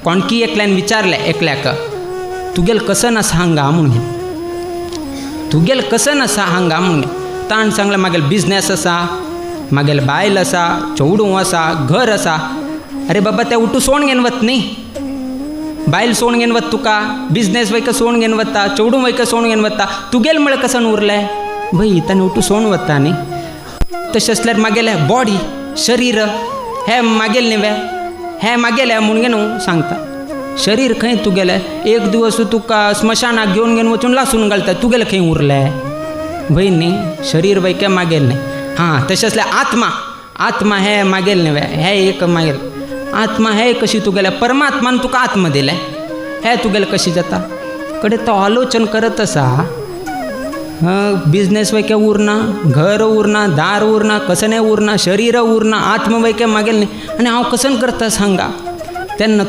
कोणकी एकल्यान विचारलें एकल्याक, तुगेल कसन आसा हांगा म्हणून, तुगेल कसन आसा हांगा म्हणून. ताण सांगलें मागेल बिजनेस आसा, मागेल बायल आसा, चेडूं आसा, घर आसा. अरे बाबा ते उठू सोण घेवन वत न्ही, बायल सोण घेवन वत तुका, बिजनेस वयका सोण घेवन वता, चेडूं वयका सोण घेवन वता, तुगेल म्हळ्यार कसन उरलें? भई ताणें उठू सोण वता न्ही. तशें आसल्यार मागेलें बॉडी शरीर हें मागेल न्ही वे, हें मागेलें म्हणून न्हू सांगता. शरीर खंय तुगेलें? एक दिवस तुका स्मशानाक घेवन घेवन वचून लासून घालता, तुगेलें खंय उरलें? भय न्ही, शरीर वयके मागेल न्ही. हां तशें आसल्यार आत्मा, आत्मा हें मागेल न्ही वे, हें एक मागेल आत्मा हें कशी तुगेलें? परमात्मान तुका आत्मा दिलें, हें तुगेलें कशी जाता? कडे तो आलोचन करत आसा. बिजनेस वयके उरना, घर उरना, दार उरना, कसनें उरना, शरीर उरना, आत्मा वयके मागेल न्ही, आनी हांव कसन करता सांगा. तेन्ना